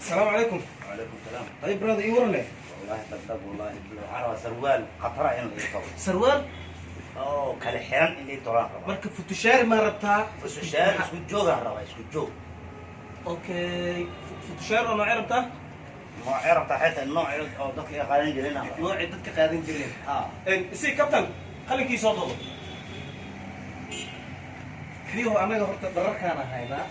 Asalaamu calaykum. وعليكم السلام. Ay brother, ii warane. والله دبدب، والله waxaa sarwaal khatara in la ii qabo Sarwaal oo kala xiran in ii tolaan rabaa. Marka futushaari ma rabtaa? Futushaar isku joogaan rabaa, isku joog. Okay, futushaari oo noocee rabtaa? Noocee rabtaa? Xitaa noocee oo dadka ay qaadan jireen aan rabaa. Noocii dadka qaadan jireen. Ha. Si captain qalinkii soo dodo niyaho. Annaga horta dhararkaan ahaynaa,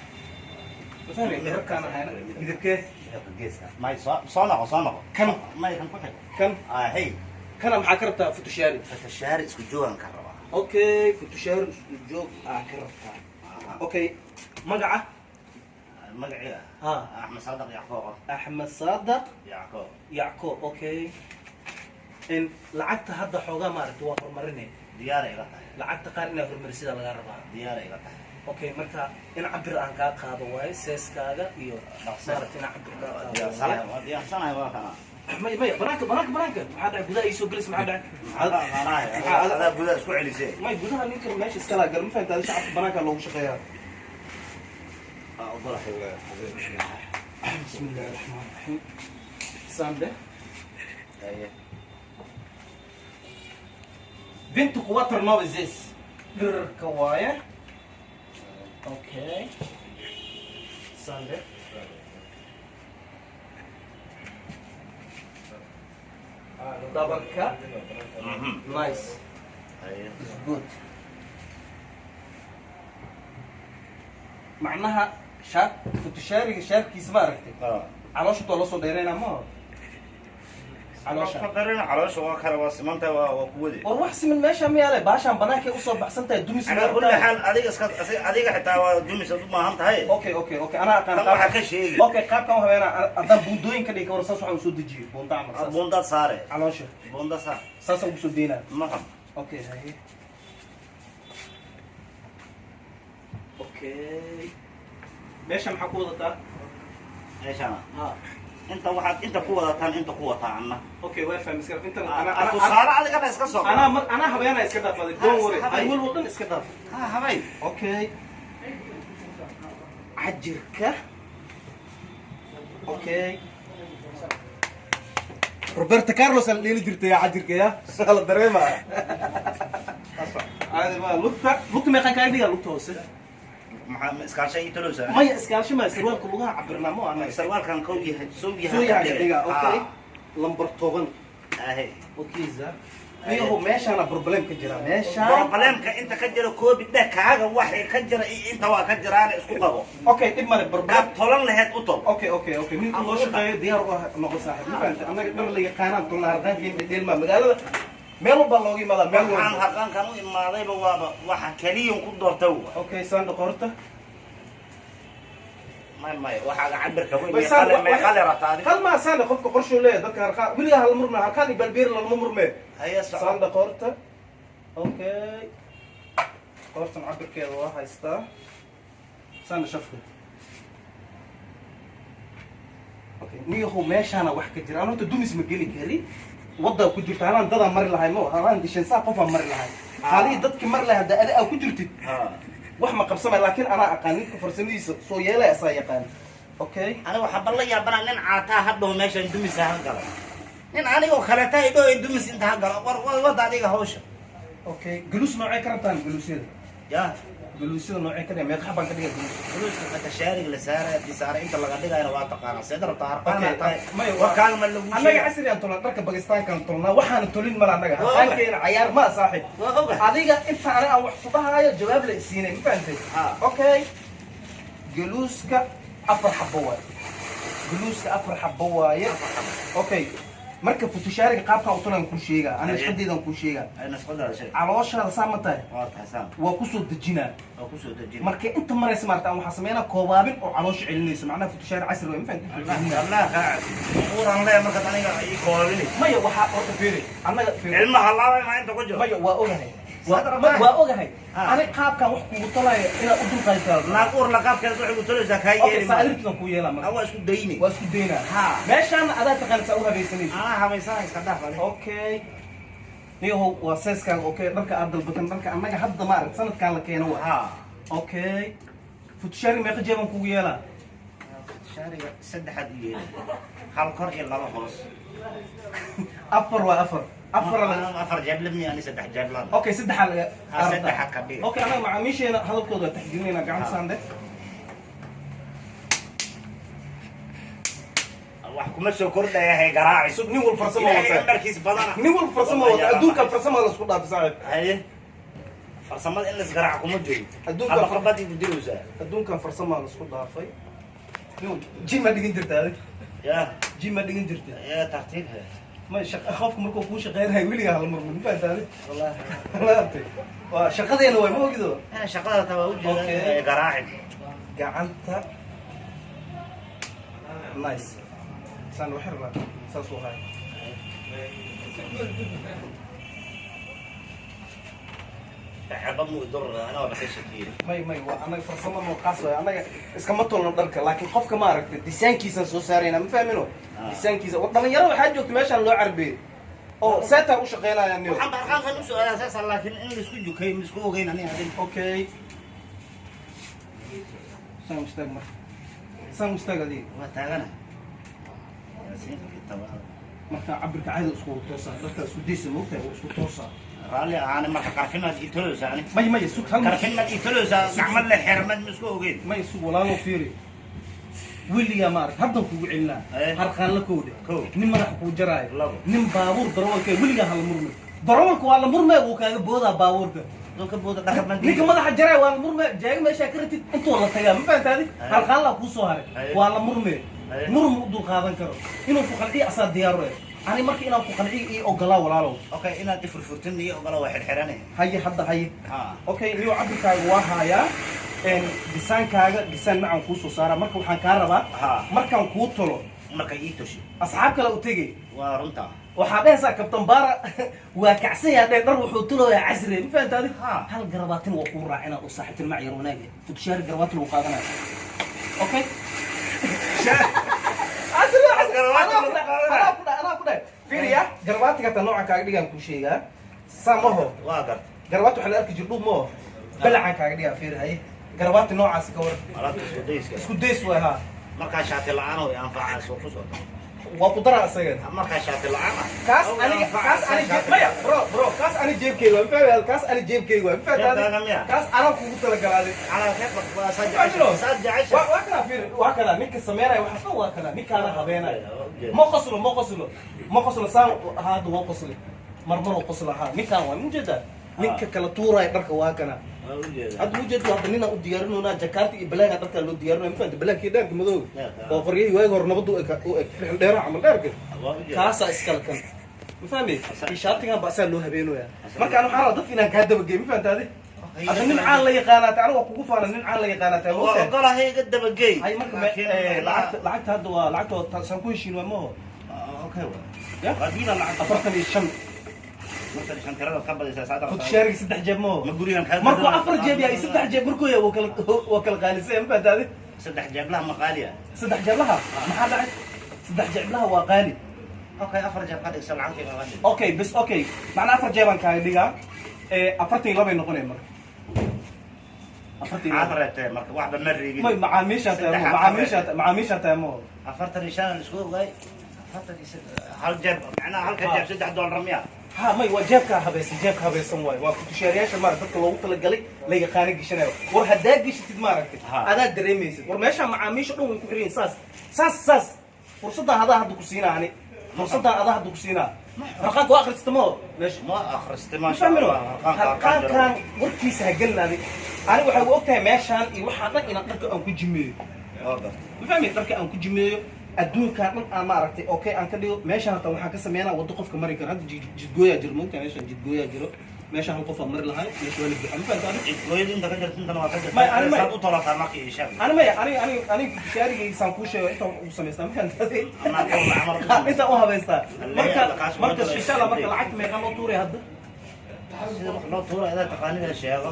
ma fahmay? Dhararkaan ahaynaa midabkee? Midabka geeska. May, soo soo noqo, soo noqo. Kan? May, kan ku xig. Kan? Ah, hey. Kana maxaa ka rabtaa futushaari? Futushaar isku joogaan ka rabaa. Okay, futushaari isku joog aa ka rabtaa. Okay, magaca? Magaciga? Ha. Axmed Saadaq Yacqoob. Axmed Saadaq. Yacqoob. Yacqoob, okay. In lacagta hadda xoogaa maaragta waa horumarine. Diyaara iga tahay. Lacagta qaar inaa horumarisida lagaa rabaa. Diyaara iga tahay. Okay, marka in cabir aan kaa qaado waaye, seeskaaga iyo maaragta in cabir kaa qaado Diyaarsanahay. waaye. Waa diyaarsanahay, waa kana. Maya, maya, banaanka, banaanka, banaanka. Maxaa dhacay? Gudaha iisoo gelis, maxaa dhacay? Maxaa adaa gudaha isku celisee? May, gudaha ninka meesha iskalaa gal, ma fahamta? Shacabka banaanka loogu shaqeeyaa. Ogolahay. Bismi illahi raxmaan raxiim, sande. Haye. 24 nove zes dhirarka waaye. Okay, sande. Dabarka nice. Haye. Is good. Macnaha shaar futushaariga shaarkiisa ma aragtay? Caloosha too la soo dheereynaa ma caloosha? Caloosha, caloosha waa kale, waa simanta, waa kuwade. War wax siman meesha ma yaale, baashaan banaankay usoo baxsan tahay, dumis. Calaa kulli xaal, adiga iska adiga xitaa waa dumis aad u baahan tahay. Okay, anaa aqaan. Tan waxaa ka sheegi. Okay, qaabkan habeena haddaan buundooyin ka dhigi karo, saas waxaan usoo dejiyey buunda camal saas. Buundaad saare. Caloosha. Buunda saar. Saasaan ugu soo deynaa. Maqan. Okay, haye. Okay, meesha maxaa ku wadataa? Meeshana? Ha. Inta waxaad inta ku wadataan, inta ku wataa anna. Okay, waa fahmi iska inta. Tusaale adigana iska soo. Anaa mar anaa habeenaa iska dhaafaday, don't worry. Habay. Ay wal dhan iska dhaaf. Ha, habay. Okay, cajirka. Okay, Roberto Carlos aan dheeli jirtay yaa cajirka ya la dareemaa caadi ma. Lugta, lugta meeqaan kaaga dhigaa lugta hoose? Maxaa iskaasha ii talowsa? Maya, iskaashi maya, sarwaalka lugaha cabirnaa ma anaga. Sarwaalkan kow yahay, sow yahay. Soo yahay ka dhigaa. Okay, lambar 10. Ahe. Okay, za niyahow, meeshaana problem ka jira meeshaan. Problemka inta ka jira koobi dheh, kaaga waxay ka jira iyo inta waa ka jiraan, isku qabo. Okay, dhib male problem. Kaad tolan laheyd u tol. Okay, ninka loo shaqeeyo diyaar u ah noqo saaxiib, ma fahamtay? Annaga dhar la yaqaanaan tolna, harqaankeena dheelmaa magaalada meel walbaa looga imaadaa, meel waxaan walba. Harqaankan u imaadayba waaba waxa keliyan ku doorta wa. Okay, saanda qorta. May, may, waxaaga cabirka wey. Way saan- Meeqale rabtaa adiga? Hal maa saanda, qofka qorshuu leeyahay. Dadka harqaan weligaa hala murme, harqaan iyo balbeer lalama murme. Haye, soco. Saanda qoorta. Okay, qoortan cabirkeeda waa haystaa. Saanda shafka. Okay niyahow, meeshaana wax ka jira. Aan horta dumis ma geli kari, waddaa ku jirta halaan dadaa mari lahay, ma halaan dishan saa qofaa mari lahay, halihii dadki mari lahay hadda adi aa ku jirtid. Wax ma qabsamay, laakiin anaa aqaan ninka farsamadiisa soo yeelay, asaa yaqaan. Okay. Aniga waxaa bal la yaabana nin caataa hadhow meeshan dumisa ha galo, nin anigoo kaleeta idhow dumis inta ha galo. War wada adiga hawsha. Okay, guluus noocee ka rabtaan guluusyada? Ya. Guluusyada noocee ka dhiga? Meeqa xabaan ka dhiga guluus? Guluuska fatashaariga la saaray haddii saaray inta laga dhigayna waa taqaanaa, seed rabtaa harqaana tahay. Maya, warkaaga ma lagu annaga casri aan tolnaa, dharka bagistaankaan tolnaa, waxaana tolin mala annaga. Waa ogahay. Harqaankeena cayaar ma saaxib. Waa ogahay. Adiga inta ana aan wax ku dhahaayo jawaab la isiinay, ma fahantay? Ha. Okay, guluuska afar xabo waaye, guluuska afar xabo waaye. Okay, marka futushaariga qaabkaan u tolaan kuu sheegaa aniga, shaqadeydan kuu sheegaa. Ay nasqadaada sheeg. Calooshaada saa ma tahay? Waa tahay saan. Waa kusoo dejinaa. Waa kusoo dejin. Marka inta maraysa maarta aan waxaa sameynaa koobaabin oo caloosha celinayso, macnaha futushaari casri waay, ma fahanti? Allah kaa uuraan leeya markaad aniga ii koobinayso. Maya, waxaa horta fiiri annaga, fiiri. Ilmaha laabay maa inta ku jiro. Maya, waa ogahay. Saad rabtaa? Waa ogahay. Ha. Ani qaabkan wax kugu tolaayo inaad u dulqaadtaa. Naag uur la qaabkeed waxay ku tolaysaa kaa Okay, yeeli saa maayo. adirkiidan kuu yeelaa marka. Waa isku dayni. Waa isku daynaa. Ha. Meeshaana adaa taqaanid saa u habaysanayso. Anaa habaysana, iska dhaaf adi. Okay niyahow, waa seeskaaga. Okay, dharka aad dalbatan, dharka annaga hadda ma arag sanadkan la keeno waa. Ha. Okay, futushaari meeqa jeebaan kugu yeelaa? Shaariga saddexaad u yeeli, hal kor iyo laba hoos. Afar waa afar, afar. Afar jeeble miya? Ani saddex jeeblaan. Okay, saddexaa laga. Ha, saddexa ka dhig. Okay, anaga macaamiisheena hadalkooda waa taxgelinayna. Gacanta saande. Wax kuma soo kordhaya, hay garaaci. Sug, nin wal farsamo Ilaahay wata. amarkiis badana. Nin wal farsamo wata, adduunka farsamo la isku dhaafi, saaxiib. Haye, farsamada in laisgaraaco kuma jiro. Adduunka Hadda farbaad igu diraysaa. Adduunkan farsamaa la isku dhaafay. Nin gym ma dhigan jirta adig? Ya. Gym ma dhigan jirta? Ya, tartiib he. Ma shaqa, qofka markuu kuu shaqeynayo weligaa hala murmin, ma fahantaa adig? Wallahi. Maaragtay, waa shaqadeena waay, ma ogido? Eh, shaqada taa waa ujeedaa. Okay. Garaacin. Gacanta nice, saan u xirna, saas u haay. Xabad mu idur, ana waa ka shakiyay. May, waa anaga farsamo noo qaas waay. Anaga iskama tolno dharka, laakiin qofka ma aragtay disaankiisaan soo saarayna, ma fahmino? Disaankiisa war dhalinyaro waxaa joogta meeshaan loo carbeeyey oo seetaa u shaqeynaya niyo. Waxaan barqaankan u socdaa saasa, laakiin in laisku jukay ma isku ogeyn aniga adin. Okay, saan u istaag marka, saan u istaag adiga. Waa taagana yaasiinka kitaba. Marka cabirka caadi isku toosaa, dharka isku daysa, moogtahay, waa isku toosaa. Raalli ahaani, marka karfinaad ii toleysaa ani. May, sug hal mar. Karfinaad ii toleysaa, gacmo le xirmad ma isku ogeyn. May, sug walaalo, fiiri, weligaa ma arag haddan kugu celinaa. Eh. Harqaanla kowdhe. Kow. Nin madaxa kuu jaraayo. Labo. Nin baabuur darawalka weligaa hala murmay. Darawalka waa la murmay, wuu kaaga boodaa baabuurka. Dulka booda dhaqan baan. Ninka madaxa jaraayo waa la murmay, jaaga meeshaa ka ratid intoo la tagaa, ma fahantaadi? Eh. Harqaanlaa kuu soo haray. Eh. Waa la murmay. Eh. Murma u dul qaadan karo inuu ku qanciyo, asaa diyaar u eh. Ani marka inaan ku qanciyo ii ogolaa, walaalow. Okay, inaad ifurfurtin iyo ogola, waa xirxirane. Haye, hadda haye. Ha. Okay, niyo cabirkaaga waa haayaa, disaankaaga disaan macaan kuu soo saaraa. Marka waxaan kaa rabaa Ha. markaan kuu tolo marka ii toshi, asxaab kale u tegay. Waa runta. Waxaa dhehaysaa kabtan baara waa kacsan yaha dheh, dhar wuxuu tuloyaa casri, ma fahamta adig? Ha. Hal garabaatin waa kuu raacina oo saaxiibtin mac yar wanaage futushaari garabaatin lagu qaadanaya. Okay, casri casri. Garabaatin anaa lagu ku dhahay, qaadanaya. anaa ku dhahay, anaa ku dhahay, fiiriya, garbaatiga tan noocan kaaga dhigaan kuu sheegaa saa maho. Waa garta. Garbaati waxaa la arki jir dhub maho, balacaan kaaga dhigaa, fiiri, haye, garbaati noocaasi ka waran? Alaabta isku dayska. Isku days waay, haa. Markaa shaati la-aan oo anfacaa soo ku socda. Waa ku daraa isagan. Markaa shaati la-aan ah Kaas oo aniga anfacaa kaas ani shaati maya la-aan. Bro, kaas ani jeebkeyga waa, ma fahmi? Kaas ani jeebkeyga waa, ma fahmi? Jeebkaaga miya? Kaas anaa kugu talagalaaday. Calaa kayfak, waa saa Fahmino? jecesha, saa jecesha. Waa kana, fiiri, waa kana ninka sameynaya waxaas dhan, waa kana ninkaana habeenaya. Ma qoslo, ma qoslo, ma qoslo saan hadda, waa qosli marmar oo qosla, haa. Ninkaan waa mujeedaa, ninka kala tuuraya dharka waa kana. Waa ujeeda. Hadda mujeedu, hadda ninaan u diyaarinayna jakarta iyo balaaga dharkaa loo diyaarinaya, ma fahamta? Balaagkii dheerka madooga Yeah. oo qoryahii waagi hore nabadda u eg, u eg dheeraha camal dheerka. Waa ujeeda. Kaasaa iskale kan, ma fahmi? Iyo shaatigan ba asaa loo habeenaya. Marka ani waxaan rabaa dadka inaan kaa dabageey, ma fahamta adi? Hadda nin caan la yaqaanaata, aniga waa kugu faana, nin caan la yaqaanaata. Waa ogolahay, iga dabageey. Hay, marka lacagta, lacagta hadda waa lacagta waa saan ku heshiin waa maho. Okay, waa Ya? waa diida lacag. 45. 45 tirada ka badaysaa saada. Futushaariga saddex jeeb maho. Ma gurigan kaa Markuu afar jeeb yahay, saddex jeeb markuu yahay, waa kala qaalisay, ma fahamta adi? Saddex jeeblaha ma qaaliya? Saddex jeeblaha maxaa dhacay? Saddex jeeblaha waa qaali. Okay, afar jeeb ka dhigsa, lacagtii kaga dhig. Okay, bes, okay, macnaa afar jeebaan kaaga dhigaa, 42 noqonaya marka, 42. Maxaad reebtee marka? Waxba ma reebin. May, macaamiishaa tahay, macaamiishaa, macaamiishaa tahay maho. 45 isku ogaay, 43, hal jeeb macnaha halka jeeb $3 miya? Ha, may, waa jeebkaa habaysan, jeebka habaysan waayo, waa futushaariyaasha maarata dadka loogu talagalay la yaqaano gishanayo. War haddaa gishatid maaragtay Ha. adaa dareemaysid. War meeshaa macaamiisha dhan way ku xiran yihiin, saas saas saas. Fursaddan adaa hadda ku siinaa, ani fursaddan adaa hadda ku siinaa. Harqaanka waa akhrista maho meesha. Ma akhristay. Ma Maasha fahmino? Allah, harqaanka harqaan jiro. Harqaankan warkiisa ha gelinaadi. Ani waxay u og tahay meeshaan iyo waxaa dhan inaan dharka aan ku jimeeyo. Waa gartay. Ma fahmi? Dharka aan ku jimeeyo adduunkaan dhan aan maaragtay, okay, aan ka dhigo meeshaan. Hataa waxaan ka sameynaa waddo qofka mari karo. Hadda jidgooyaa jiro, moogtaa? Meeshaan jidgooyaa jiro, meeshaan hal qof aa mari lahay, meesha waa la buuxa, ma fahamta adiga? Jidgooyada inta ka jirta, intana waa ka jirta. May, ani may. Saad u tolataa marka ii sheeg. Ani maya, ani shaarigaysaan kuu sheego intaan wax ugu samaystaa, ma fahamta adiga? Anaa qowla camal u samaystaa. Intaan u habaystaa marka. Kaas Marka kuma insha Allah, marka lacagta meeqaa loo tuuray hadda? Sida wax loo tuura adaa taqaanida, sheego.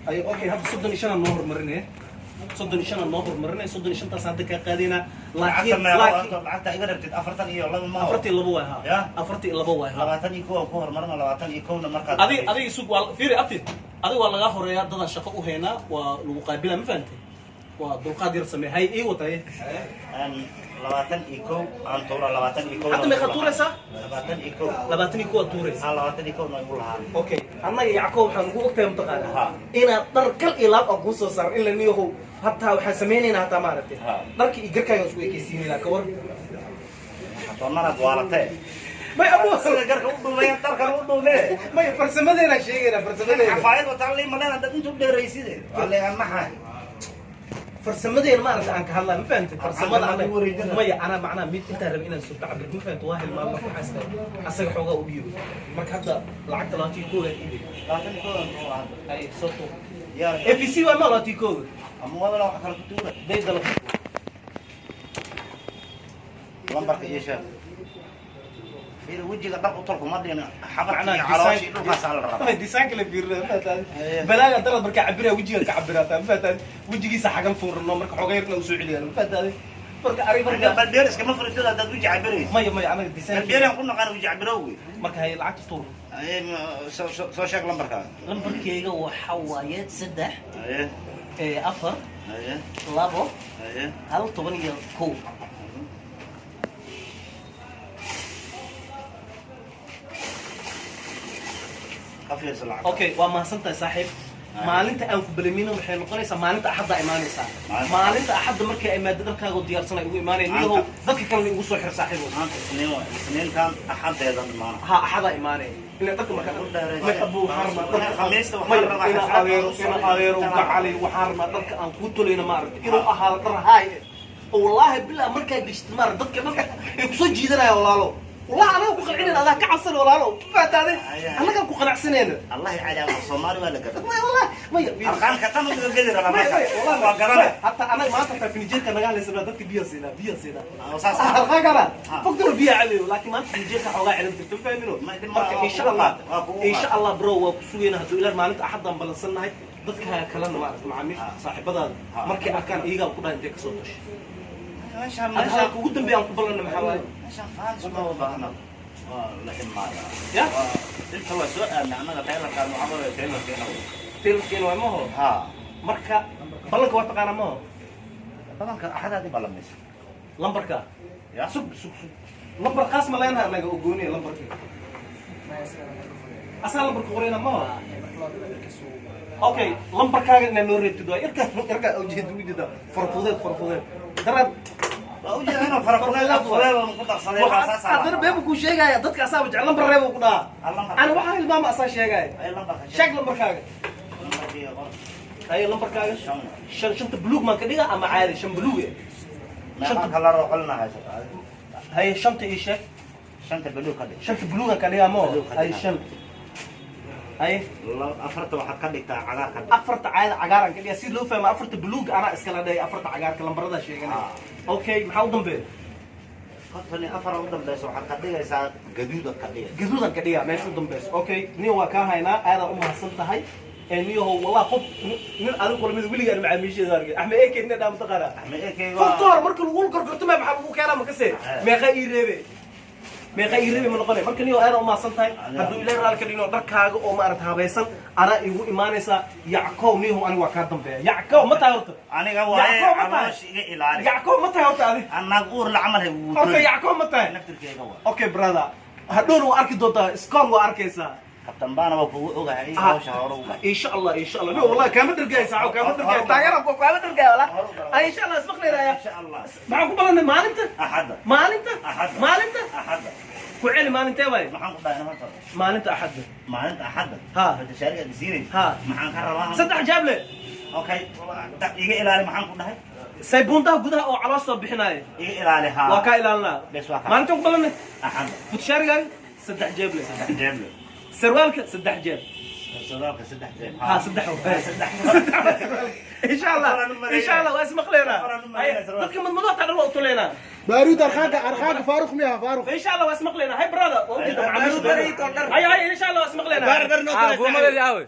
Ay, okay, hadda 35 noo horumarinaya, 35 noo horumarinaya, 35-taas hadda kaa qaadaynaa, Lacagta laakiin meeqa? laakiin Lacagta iga rabtid 42 ma? 42 waay, ha. Ya? 42 waay, ha. 21 aan ku horumarina, 21-na markaad Adig sug, waa fiiri abti, adig waa lagaa horeeyaa, dadaan shaqo u haynaa, waa lagu qaabilaa, ma fahantay? Waa dulqaad yar samee, hay ii watay. 21 aan tuura, 21. Hadda meeqa tuuraysaa? 21. 21 aad tuuraysaa? Ha, 21 na igu lahaan. Okay, annaga Yackow waxaan ugu ogtahay mataqaanaa Ha. inaad dhar kal iyo laab aan kuu soo saaro in la niyahow, hataa waxaan samaynaynaa hataa maaragtay Ha. dharka iyo garkaaga isku ekeysiinaynaa, ka war? Doonanaad waalatee. May abu. Sida garka u dhuumeen dharkan u dhuumee. May, farsamadeena sheegaynaa, farsamadeena. Xafaayad wataan lii maleen dad inta u dheerayside waa leegan maxaa. Farsamadeena maaragtay aan ka hadlaa, ma fahamtay? Farsamada Aan anaga ugu wareejina. Maya, anaa macnaha mid intaan rabay inaan surto cabir, ma fahamtay? Waa hilmaam. Marka waxaa istaagay asaga xoogaa u dhiibay. Marka hadda lacagta 21 dhiibay. 21 aan tuura hadda. Ay soo tuur. Yaa. A B C waa ma 21? Ama wadana wax kale ku tuura. Day dalab. Lambarka iyo sheeg. Fiir, wejiga dhar u tolku ma dhina, xabarka iyo calooshii dhulkaasaa la rabaa. Design kala fiirina, ma fahamtay? Aye. Balaaga darad markaa cabiraya wejiga ka cabirataa, ma fahamtay? Wejigiisa xagal fuurno, marka xoogaa yarna u soo celiyaan, ma fahamtay? Marka ari marka marka balbeer iskama furitid haddaad weji cabirayso. Maya, maya, anaga design Balbeeraan ku naqaan weji cabirowge. Marka hay lacagta tuur. Aye, soo sheeg lambarkaaga. Lambarkeyga waxa waaye 3 Aye. 4 Aye. 2 Aye. 1 11. Ka fiirso lacagta. Okay, waa mahadsantahay saaxiib. Maalinta aan ku belamina waxay noqonaysaa maalinta Axadda imaanaysaa. Maalinta. Maalinta Axadda markay imaado dharkaaga oo diyaarsan ay ugu imaanaya niyahow, dadka kalena igu soo xir saaxiibo. Maanta Isniin waay, Isniintan axadeedan imaana. Ha, Axada imaanaya ila dharka marka U dheeraysa. may abuu, waxaan rabaa dharka Khamiista waxaan may rabaa ina xaflad adeero aan u ina socdo. adeero gacalay, waxaan rabaa dharka aan kuu tolayna maaragtay inuu ahaado dhar haay eh oo wallaahi bilaa markaa gashtid maaragtay dadka dharka ay kusoo jiidanaya. Walaalo, wallahi anaga ku qancinayna, adaa ka cabsan walaalo, faataade. Aye. Annagaan ku qanacsanayna. Allahi cadaaba, Soomaali waa la gada. May wallahi maya. Arqaanka dhan uga gedi rabaa. Maya. Marka Maya wallahi waa garane. Hataa anaga maanta hataa finijeerka naga hadlaysa, dadka biyo siinaa, biyo siinaa. Oo saas ah. Arqaankana Ha. fogtaro biyo cabayo, laakiin maanta finijeerka xoogaa celin jirta, ma fahmino? Ma Marka waa insha kugu Allah qaatay, waa kugu insha qaatay. Allah bro, waa ku sugayna hadduu ilaa maalinta Axadaan ballansannahay. Dadka kalena maaragta macaamiisha Ha. saaxiibadaada Ha. markay arkaan iyagaa ku dhaha intee kasoo tashay. Meeshaan Hadda meeshaan hadalka ugu dambeeya aan ku ballanna maxaa waaye? Meeshaan faalis ma baahna, waa la imaadaa. Ya? Inta waa soo aadnay annaga taylarkaan, waxaa waaye taylarkeena wey. Taylorkeena waay maho. Ha. Marka ballanka waa taqaanaa maho? Badanka axadaad i ballamaysa. Lambarka. Ya. Sug, sug, sug, lambar khaas ma leenaha anaga oo gooniya? Lambarka asaa lambarka qorayna maho. Okay, lambarkaaga inaa noo reebtid waa yarkaa, yarkaa ujeeda, ujeeda farfudeed, farfudeed daraad. Waa ujeeda inuu farafudeed fudeed oon ku darsaday, waa saas. Haddana beebu kuu sheegaya, dadka asaaba jecel lambar reebo ku dhaha. Ah, lambar. Ani waxaa hilmaama asaa sheegaya. Ay, lambarka. Sheeg lambarkaaga. Lambarkayga qor. Haye, lambarkaaga. 5. Shan, shanta buluug maan ka dhiga ama caadi shan buluug eh? Meeqa kalar oo xulna haysata adiga? Haye, shanta ii sheeg. Shanta buluug ka dhig. Shanta buluugan ka dhigaa moo? Buluug ka Haye. dhigaa. Shan, haye. Afarta waxaad ka dhigtaa cagaar ka dhig. Afarta caada cagaaran ka dhiga si loo fahmo. Afarta buluug anaa iskala dhahay, afarta cagaarka lambaradaa sheeganaya. Okay, maxaa u dambeeya? 54 u dambeysa waxaad ka dhigaysaa gaduudaad ka dhigaysa. Gaduudan ka dhigaa meesha u dambeysa. Okay, nin waa kaa haynaa, aadaan u mahadsan tahay. Ee niyahow, wallah qof nin adiga kula mid weligaan macaamiisheeda arkay. Axmed Eke nin dhaa mataqaanaa? Axmed Eke. Horta hore marka lagu gorgorto ma maxaa lagu keenaa makase? Meeqa ii reebe, meeqa ii reebe ma noqonay. Marka niyow aadaan u mahadsan tahay. Hadduu Ilaahay raali ka dhigno dharkaaga oo maarata habaysan anaa igu imaanaysaa. Yackow, niyahow, aniga waa kaa dambeeya. Yackow ma tahay horta? Aniga waaye. Yackow ma tahay? Caloosh iga ilaali. Yackow ma tahay horta adi? Annaag uur la camal hay. Horta Yackow ma tahay? Naftirkeyga waa. Okay brother, hadhowna waa arki doontaa, iskoon waa arkaysaa. Kabtan Baana waa kugu ogahay hawsha hore uga. Insha Allah, insha Allah. No wallahi kaama dhargay saaco, kaama dhargay taageera ku kaama dhargay wala. Ay insha Allah ismaqlaynaya. Insha Allah. Maxaan ku ballanay maalinta? Axadda. Maalinta. Axadda. Maalinta. Axadda. Ku celi, maalintee waay? Maxaan ku dhahay horta? Maalinta Axadda. Maalinta Axadda. Ha. Fashaariga aad siinaysa. Ha. Maxaan ka rabaa? Saddex jaable. Okay, iga ilaali, maxaan ku dhahay? Saybuuntaha gudaha oo caloosh soo bixinaayo. Iga ilaali, ha. Waa kaa ilaalinaa. Bes, waa kaa. Maalinta ku ballanay. Axadda. Futshaarigaaga saddex jeeble. Saddex jeeble. Sarwaalka saddex jeeb. Sadaalka saddex jeeb. Ha, saddex. Saddex. Insha Allah, insha Allah, waa ismaqlaynaa. Afaran u maleynaa sarwaalka. Dadka madmadooxta dhan waa utuleynaa. بارود ارخاك، ارخاك فاروق ميها فاروق. ان شاء الله واسمق لنا. هاي brother، وجد معامل. هاي هاي، ان شاء الله واسمق لنا. بار بار. Ah, buumadeedii aawey.